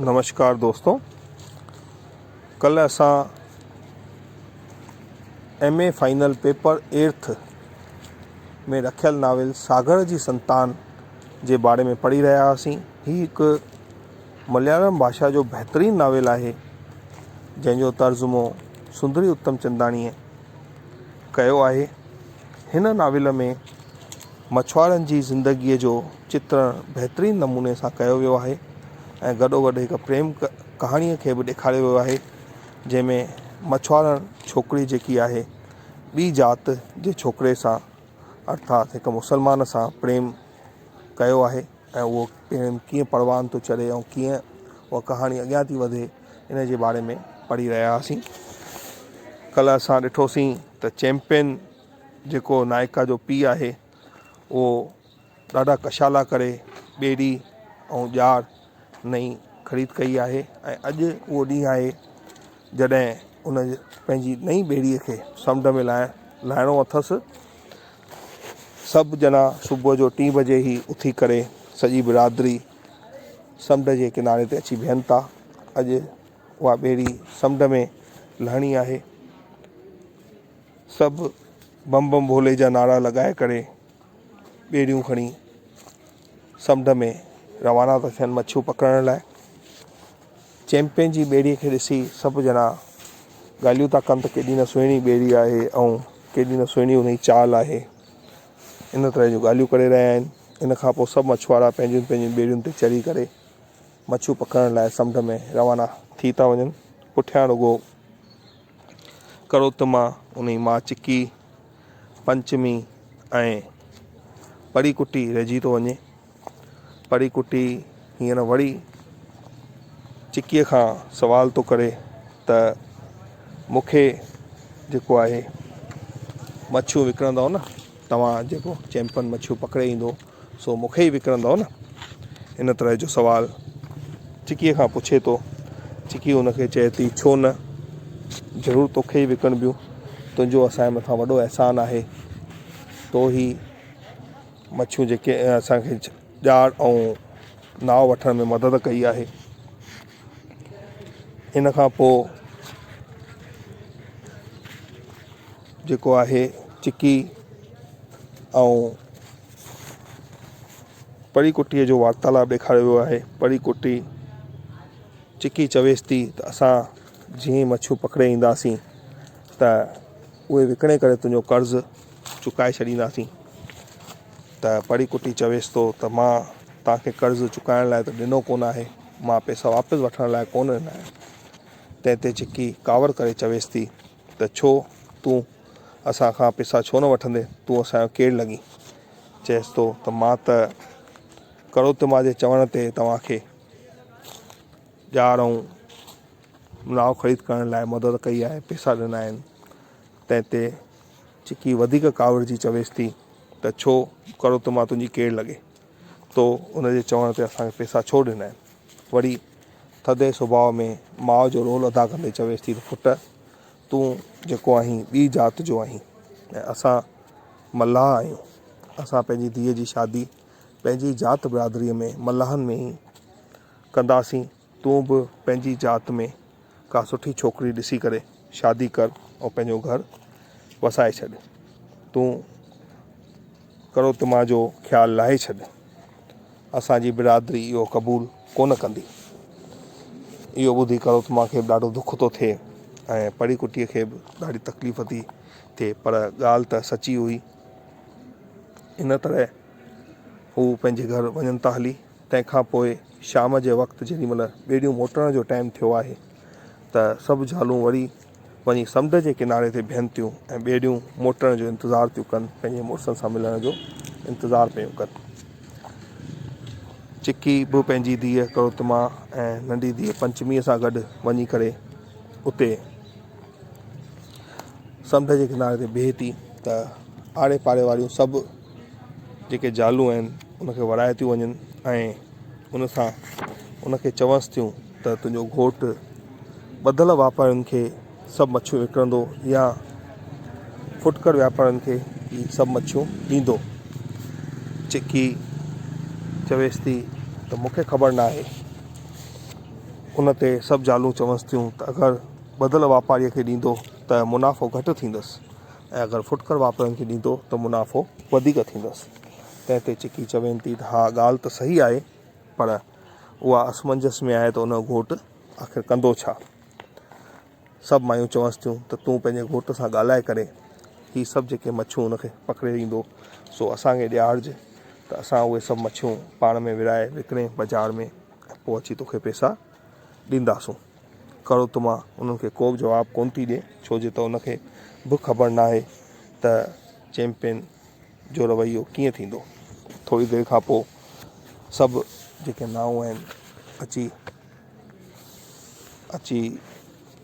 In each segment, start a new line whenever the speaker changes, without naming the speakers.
نمشڪار دوستو ڪلهه اسان M A final paper eighth ۾ رکيل ناول ساگر جي سنتان جي باري ۾ پڙهي رهيا هئاسين هي هڪ مليالم ڀاشا جو بهترين ناول آهي جنهن جو ترجمو سندري اتم چنداڻيء ڪيو آهي هن ناول ۾ مڇوارن جي زندگيء جو چترڻ بهترين نموني سان ڪيو ويو آهي ۽ گڏوگڏ هڪ پريم ڪهاڻيء کي به ڏيکاريو ويو آهي جنهن ۾ مڇوارڻ ڇوڪري جيڪي آهي ٻي ذات جي ڇوڪري سان ارٿات هڪ مسلمان سان پريم ڪيو آهي ۽ اهو پريم ڪيئن پروان ٿو چڙهي ۽ ڪيئن اها ڪهاڻي اڳيان ٿي وڌي ان جي باري ۾ پڙهي رهيا هئاسين ڪلهه اسان ڏٺوسين ته چيمپئن جيڪو نائڪا جو پيء آهي اهو ڏاڍا ڪشالا ڪري ٻيڙي ۽ ڄار نئين خريد ڪئي آهي ۽ اڄ اهو ڏينهن آهي جڏهن ان پنهنجي نئين ٻيڙيء کي سمنڊ ۾ لاهڻ لاهڻو اٿس سڀ ڄڻا صبح جو ٽين بجي ئي اٿي ڪري سڄي برادري سمنڊ جي ڪناري تي اچي بيهن ٿا اڄ اها ٻيڙي سمنڊ ۾ لهڻي آهي سڀ بم بم ڀولي جا نعرا لڳائي ڪري ٻيڙيون کڻي سمنڊ ۾ روانا ٿا ٿين مڇيون پڪڙڻ لاء چيمپئن جي ٻيڙي کي ڏسي سڀ ڄڻا ڳالهيون ٿا ڪن ته ڪيڏي نه سهڻي ٻيڙي آهي ۽ ڪيڏي نه سهڻي ان جي چال آهي ان طرح جون ڳالهيون ڪري رهيا آهن ان کان پوء سڀ مڇوارا پنهنجين پنهنجين ٻيڙين تي چڙهي ڪري مڇيون پڪڙڻ لاء سمنڊ ۾ روانا ٿي ٿا وڃن پٺيان رڳو ڪروتما، انهي مان چڪي، پنچمي ۽ پڙي ڪٽي رهجي ٿو وڃي. پڙي ڪٽي هينئر وري چڪيء کان سوال ٿو ڪري ته مون کي جيڪو آهي مڇيون وڪڻندؤ نه؟ توهان جيڪو چيمپن مڇيون پڪڙي ايندو سو مون کي ئي وڪڻندؤ نه؟ ان طرح جو سوال چڪيء کان پڇي ٿو. چڪي هن کي چئي ٿي، ڇو نه، ضرور توکي ئي وڪڻبيون. تنهنجو اسان جي مٿان وڏو احسان آهي. تو هي مڇيون جيڪي اسان کي ڄار ۽ ناو وٺڻ ۾ مدد ڪئي آهي. ان کان پوء جيڪو آهي چڪي ۽ پري ڪٽيء جو وارتالاپ ڏيکاريو ويو آهي. پري ڪٽي چڪي چويس ٿي ته اسان جيئن ئي مڇيون پڪڙي اينداسين ته اهي وڪڻي ڪري تنهنجو قرض چڪائي ڇڏينداسين. ته پري ڪٽي چويس ٿو ته مان توهان کي قرض چڪائڻ لاء ته ڏنو ڪونه آهي، مان پئسا واپس وٺڻ لاء ڪونه ڏنا آهن. تنهن تي چڪي ڪاوڙ ڪري چويس ٿي ته ڇو تون اسان کان پئسا ڇو نه وٺندين، تون اسان جو ڪير لڳين؟ چئيس ٿو ته مان ته ڪروتما جي چوڻ تي توهان کي ڄار ۽ ناو خريد ڪرڻ لاء مدد ڪئي آهي، پئسا ڏنا آهن. تنهن تي چڪي وڌيڪ ڪاوڙجي چويس ٿي ته ڇو ڪروتما تنهنجي ڪير لڳي؟ تو ان جي چوڻ تي اسان کي پئسا ڇو ڏنا آهن؟ وري ٿڌي سڀاء ۾ ماء جو رول ادا ڪندي چويس ٿي ته پٽ تون جيڪو آهين ٻي ذات جو آهين ۽ اسان ملاح آهيون. اسان پنهنجي ڌيء جي شادي پنهنجي ذات برادريء ۾ ملاحن ۾ ئي ڪنداسين. تون به پنهنجي ذات ۾ ڪا سٺي ڇوڪري ڏسي ڪري شادي ڪر ۽ پنهنجو گهر وسائي ڇڏ. تون ڪروتما جو خيال لاهي ڇڏ. اسان جي برادري اهو قبول ڪونه ڪندي. اهو ٻڌي ڪروتما کي به ڏاڍو دک ٿو ٿئي ۽ پري ڪٽيء کي به ڏاڍي تڪليف ٿي ٿئي پر ڳالهه ته سچي هئي. ان طرح هو پنهنجي گهر وڃن ٿا هلي. تنهن کان پوء شام جي وقت جيڏي مهل ٻيڙيون موٽڻ جو ٽائيم ٿيو آهي ته سڀ زالون وري وڃي سمنڊ جي ڪناري تي بيهن ٿيون ۽ ٻيڙيون موٽڻ جو انتظار ٿيون ڪن، پنهنجي مڙسن سان ملڻ جو انتظار پيون ڪن. چڪي به پنهنجي ڌيء ڪروتما ۽ ننڍي ڌيء پنچميء سان گڏ وڃي ڪري اتي سمنڊ جي ڪناري تي بيهي ٿي ته آڙي پاڙي واريون سڀ جيڪي زالون آهن ان کي ورائي ٿيون وڃن ۽ ان سان ان کي چونس ٿيون ته تنهنجو گهوٽ ٻڌل واپارين کي سڀ مڇيون وڪڻندو يا ڦٽڪر واپارين کي هي سڀ مڇيون ڏيندو. چڪي چويس ٿي ته مون کي خبر ناهي. ان تي سڀ زالون چونس ٿيون ته اگر ٻڌل واپاريء کي ڏيندو ته منافعو گهٽ ٿيندس ۽ اگر ڦٽڪر واپارين کي ڏيندو ته منافعو وڌيڪ ٿيندس. تنهن تي چڪي چوين ٿي ته ها ڳالهه ته صحيح آهي پر اها اسمنجس ۾ آهي ته ان جو گهوٽ آخر ڪندو ڇا؟ سڀ مايون چونس ٿيون ته تون پنهنجي گهوٽ سان ڳالهائي ڪري هي سڀ جيڪي مڇيون ان کي پڪڙي ڏيندو سو اسان کي ڏيارج ته اسان اهي سڀ مڇيون پاڻ ۾ ورهائي وڪڻي بازار ۾ ۽ پوء اچي توکي پئسا ڏينداسون. ڪروتما انهن کي ڪو به جواب ڪونه ٿي ڏئي ڇو جو ته ان کي به خبر ناهي ته چيمپئن جو رويو ڪيئن ٿيندو. ٿوري دير کان پوء سڀ جيڪي نائون آهن اچي اچي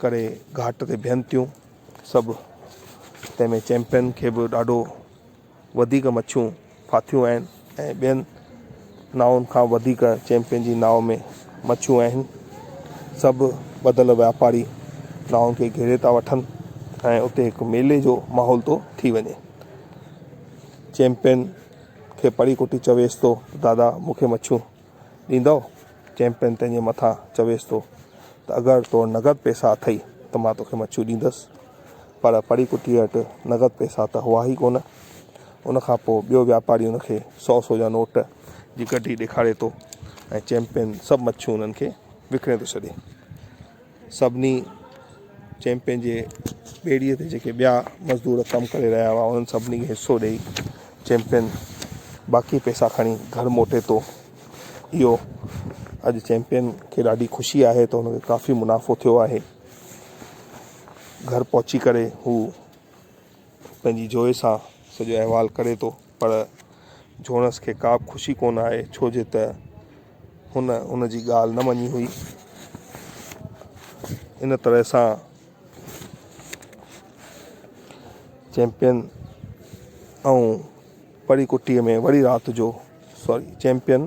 ڪري گهاٽ تي بيهن ٿيون سڀ تنهن ۾ چيمپئن کي به ڏاڍو وڌيڪ مڇيون ڦاٿيون آهن ۽ ٻين نائن کان وڌيڪ چيمپئن جي ناو ۾ مڇيون آهن سڀ ٻڌل واپاري نائن کي گهيري ٿا وٺن ۽ اتي هڪ ميلي جو ماحول ٿو ٿي وڃي چيمپئن کي پڙهي ڪوٽي چويس ٿو دادا مون کي مڇيون ڏيندؤ؟ چيمپئن تنهنجي مٿان چويس ٿو ته اگر تو وٽ نقد پئسا اٿئي ته مان توکي مڇيون ڏيندس. پر پري ڪٽيء وٽ نقد پئسا ته هئا ئي ڪونه. ان کان پوء ٻيو واپاري ان کي سئو سئو جا نوٽ جي ڪڍي ڏيکاري ٿو ۽ چيمپئن سڀ مڇيون انهن کي وڪڻي ٿو ڇڏي. سڀني چيمپئن جي ٻيڙيء تي جيڪي ٻيا مزدور ڪم ڪري رهيا هئا انهن سڀني کي حصو ڏيئي چيمپئن باقي پئسا کڻي گهر موٽي ٿو. اهو اڄ چيمپئن کي ڏاڍي خوشي آهي ته هن کي ڪافي منافعو ٿيو آهي. گهر پهچي ڪري هو پنهنجي جوء سان سڄو احوال ڪري ٿو پر جوڻس کي ڪا به خوشي ڪونه آهي ڇو جي ته هن ان جي ڳالهه نه مڃي هئي ان طرح سان چيمپئن ۽ پري ڪٽيء ۾ وري رات جو سوري چيمپئن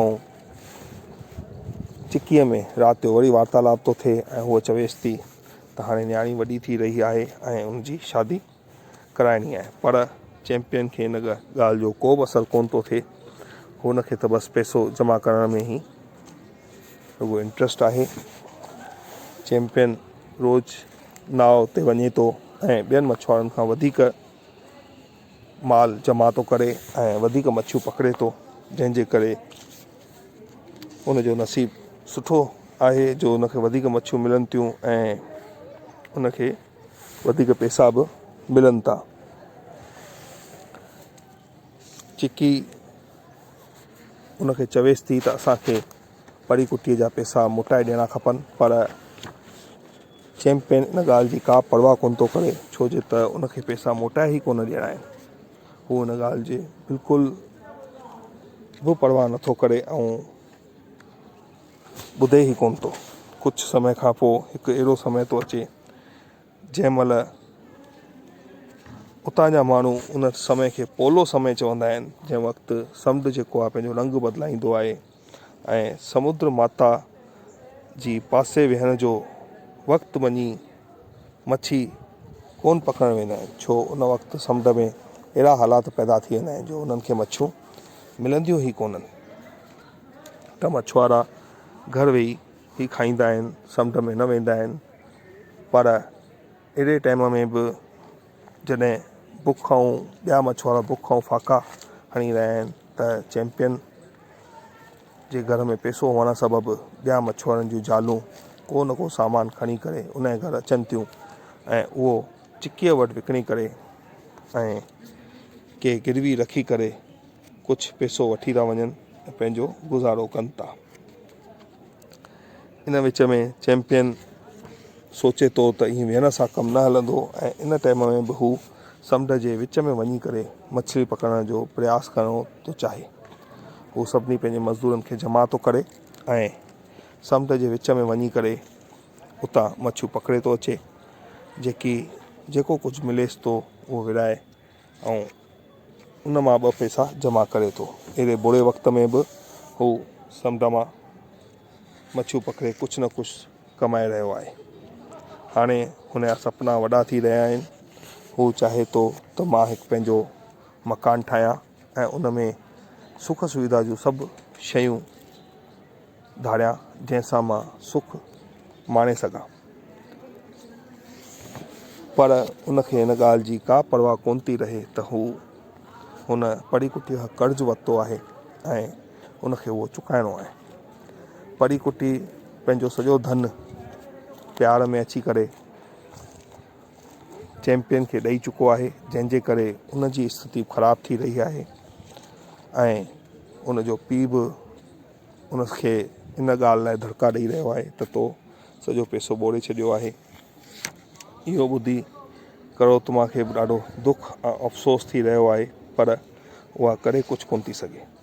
۽ چڪيء ۾ رات جو وري وارتالاپ ٿو ٿئي ۽ هوء چويس ٿي ته هاڻي نياڻي وڏي ٿي رهي آهي ۽ ان جي شادي ڪرائڻي آهي پر چيمپئن کي ان ڳالهه جو ڪو به اثر ڪونه ٿو ٿئي هن کي ته بس پئسو جمع ڪرڻ ۾ ئي رڳو انٽرسٽ آهي چيمپئن روز ناو تي وڃي ٿو ۽ ٻين مڇوارن کان وڌيڪ مال جمع ٿو ڪري ۽ وڌيڪ مڇيون پڪڙي ٿو جنهن جي ڪري ان جو نصيب سٺو آهي جو ان کي وڌيڪ مڇيون ملن ٿيون ۽ ان کي وڌيڪ پئسا به ملن ٿا. چڪي ان کي چويس ٿي ته اسان کي پري ڪٽيء جا پئسا موٽائي ڏيڻا کپن پر چيمپئن ان ڳالهه جي ڪا پرواهه ڪونه ٿو ڪري ڇو جو ته ان کي پئسا موٽائي ئي ڪونه ڏيڻا آهن. هو ان ڳالهه جي بلڪل به پرواهه نٿو ڪري ۽ ٻڌي ئي ڪونه ٿو. ڪجهه سمي کان پوء هڪ اهڙو سمي ٿو اچي جنهن مهل اتان جا ماڻهو ان سمي کي پولو سمي چوندا آهن جنهن وقت سمنڊ جيڪو آهي پنهنجو رنگ بدلائيندو آهي ۽ سمنڊ ماتا جي پاسي ويهڻ جو وقت وڃي مڇي ڪونه پڪڙڻ ويندا آهن ڇو ان وقت سمنڊ ۾ اهڙا حالات پيدا ٿي ويندا آهن جو انهن کي مڇيون ملنديون ئي ڪونهن ته مڇوارا گهر ويهي ئي کائيندا آهن سمنڊ ۾ نه ويندا آهن پر اهڙي ٽائيم ۾ به جڏهن بک ۽ ٻيا مڇوارا بک ۽ فاقا هڻي رهيا آهن ته چيمپئن جي گهر ۾ پئسو هئڻ سبب ٻيا مڇوارن جون زالون ڪو نه ڪو سامان کڻي ڪري ان جي گهر اچن ٿيون ۽ اهو چڪيء وٽ وڪڻي ڪري ۽ ڪي گروي رکي ڪري ڪجهه پئسو وٺي ٿا وڃن ۽ پنهنجو گذارو ڪن ٿا. ان وچ ۾ چيمپئن سوچي ٿو ته ائين ويهڻ سان ڪم نه هلندو ۽ ان ٽائيم ۾ به هو سمنڊ جي وچ ۾ وڃي ڪري مڇلي پڪڙڻ جو پرياس ڪرڻ ٿو چاهي. هو سڀني پنهنجي مزدورن کي جمع ٿو ڪري ۽ سمنڊ جي وچ ۾ وڃي ڪري اتان مڇيون پڪڙي ٿو اچي جيڪي جيڪو ڪجهه مليس ٿو اهو ورهائي ۽ ان مان ٻه پئسا جمع ڪري ٿو. اهڙي بري وقت ۾ به هو سمنڊ مان مڇيون پڪڙي ڪجهه نه ڪجهه ڪمائي رهيو آهي. هاڻي هن جا سپنا وڏا ٿي رهيا آهن. هو چاهي ٿو ته مان هڪ پنهنجو مڪان ٺاهيان ۽ ان ۾ سک سوڌا جون سڀ شيون ڌاريان جنهن سان مان سک ماڻي سگهان. پر ان کي ان ڳالهه جي ڪا پرواهه ڪونه ٿي رهي ته هو هن پري ڪٽيء کان قرض ورتو آهي ۽ ان کي اهو چڪائڻو آهي. پري ڪٽي پنهنجو سڄو ڌن پيار ۾ اچي ڪري چيمپئن کي ڏئي چڪو آهي جنهن جي ڪري ان جي اسٿتي خراب ٿي رهي آهي ۽ ان جو پيء به ان کي ان ڳالهه لاء دڙڪا ڏئي رهيو آهي ته تو سڄو پئسو ٻوڙي ڇڏيو آهي. اهو ٻڌي ڪروتما کي به ڏاڍو دک ۽ افسوس ٿي رهيو آهي پر اها ڪري ڪجهه ڪونه ٿي سگهي.